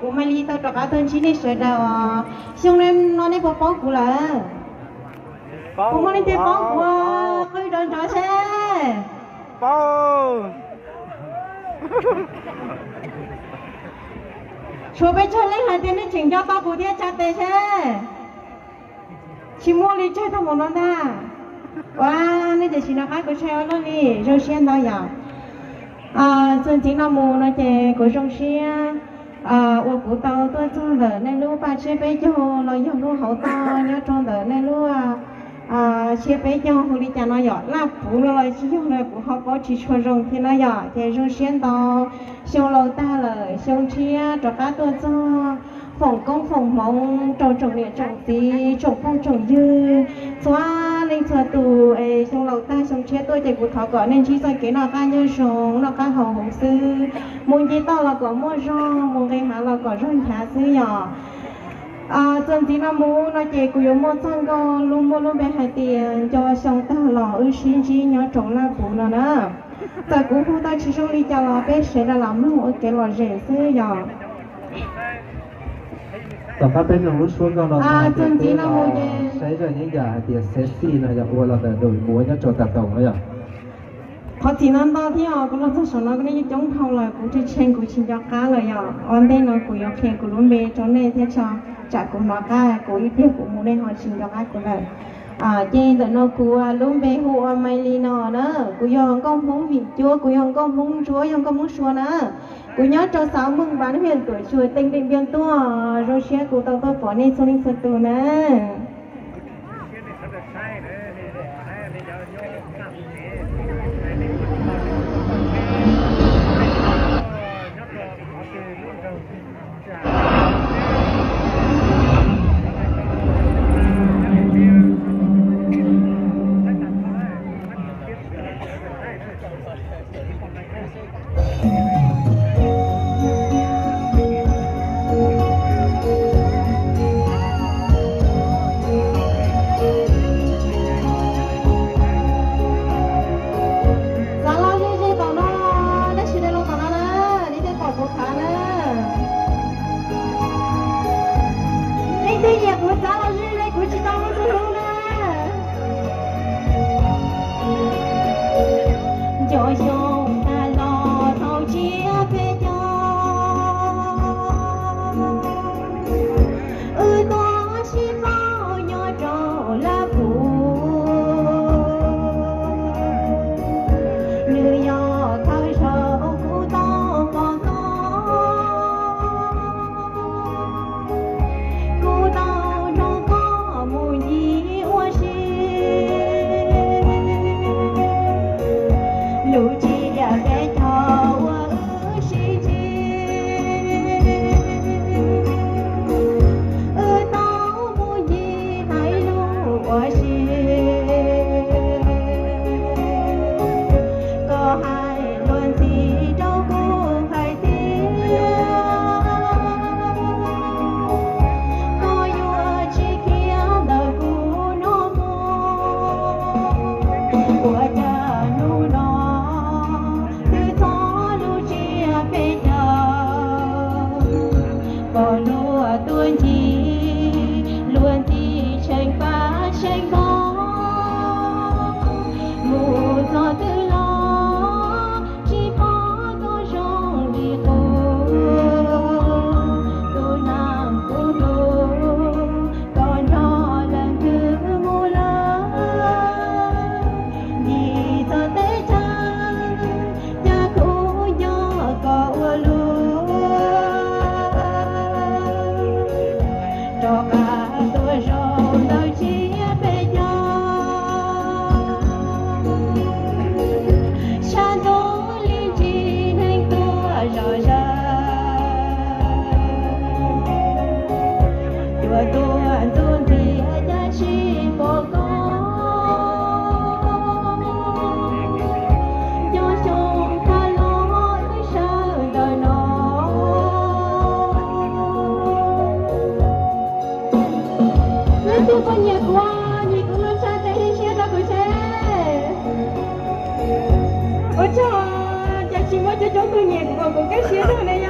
Kuv mam li tau rov qab tuaj ntsib nej sawv daws os. Xyoo no nej puas paub kuv lawm? Puas muaj leej twg paub kuv? Qw nrov nrov seb. Tshuav peb tsawg leej hais tias nej tseem nco tau kuv thiab tsa tes seb. Tsis muaj li tsawg tag npaum no ntag. Ua, nej tiam sis nov qab kuv tshaj ob lub li zoo siab ntau yom. Txuas ntxiv no mus no ces kuv zoo siab uas kuv tau tuaj txog ntawm nej lub paj tsiab peb caug los yog lub hauv toj nyob rau ntawm nej lub tsiab peb caug hu li cas no yom, Laj Puv no los tsis yog no kuv ho paub tsis tshua zoo thiab no yom. Ces zoo siab ntau, xyoo laus tag lawm xyoo tshiab rov qab tuaj txog foom koob foom hmoov rau tsoom niam tsoom txiv tsoom phooj tsoom ywg txhua leej txhua tus es xyoo laus tag xyoo tshiab tuaj ces kuv thov kom nej ntsib txoj kev noj qab nyob zoo noj qab haus huv xwb, mus nce toj los kom muaj zog, mus nqis hav los kom zog nchav xwb yom. Txuas ntxiv no mus no ces kuv yuav muaj txoj nkauj lub muaj lub npe hais tias nco xyoo tag los wb sib ntsib nyob rau Laj Puv no na. Txawm kuv hu tau tsis zoo li cas los peb sawv daws los mloog ua kev lom zem xwb yom. Tom qab peb mloog lub suab nkauj no txuas ntxiv no mus ces saib zaj yeeb yam hais tias sexy no yog ua los ntawm Dum Muav nyob rau Tam Toom no yom. Qhov txim no ntau thiab os, kuv los txog saum no kuv nej coob dhau lawm, kuv tshee tshee kuv tsis nco qab lawm yom. Ua ntej no kuv yuav qhia kuv lub npe rau nej thiab tso, tsam kuv hnov qab kuv ib pliag kuv mus nej ho tsis nco qab kuv lawm. Ces ntawm no kuv lub npe hu ua Mailin no na, kuv yog nkauj Hmoob Vim Cuab, kuv yog nkauj Hmoob Ntsuab, yog nkauj Hmoob Suav na. Kuv nyob rau xav Mooj Npav, Hwj Tuam Tsua, Teej Deej Npiaj Tuaj, zoo siab kuv tau tuaj pom nej txhua leej txhua tus na. Txav los ze ze tom no, nej sawv daws los tom no na, nej thiaj pom kuv qab na. Leej twg nyiam kuv txav los ze ze, kuv tsis tau lub xub hlub na. Nco xyoo tag los thaum tsiab peb caug, wb tuaj sib paub nyob rau Laj Puv. Nws yog thawj zaug kuv tau pom koj, kuv tau nrog koj mus ncig ua si. Lub tsiab peb caug uas wb sib ntsib, wb tau mus ncig hais lus ua si. Koj hais luag ntxhi rau kuv hais tias koj yuav tsis khiav ntawm kuv no mus. Ua cas hnub no twb txog lub tsiab peb caug, pom luag tuaj ncig, luag ntxhi tseem pab tseem npog, mus txog twg los tsis pom koj zoo li qub. Tus neeg kuv hlub, koj nrog leej twg mus lawm, ncig txog teb chaws, cas kuv nco koj ua luaj. Rov qab tuaj zaum ntawm tsiab peb caug, sab ntsuj li ntsis neeg tuaj zom zaws. Cuaj tuaj ntxub ntiag cas tsis pom koj, nco xyoo tag los wb sawv ntawm no. Leej twg puas nyiam kuv, nyiam kuv no tsa tes hib siab rau kuv seb. Ua tsaug, cas tsis muaj coob coob tug nyiam kuv kom kuv kaj siab zog ne.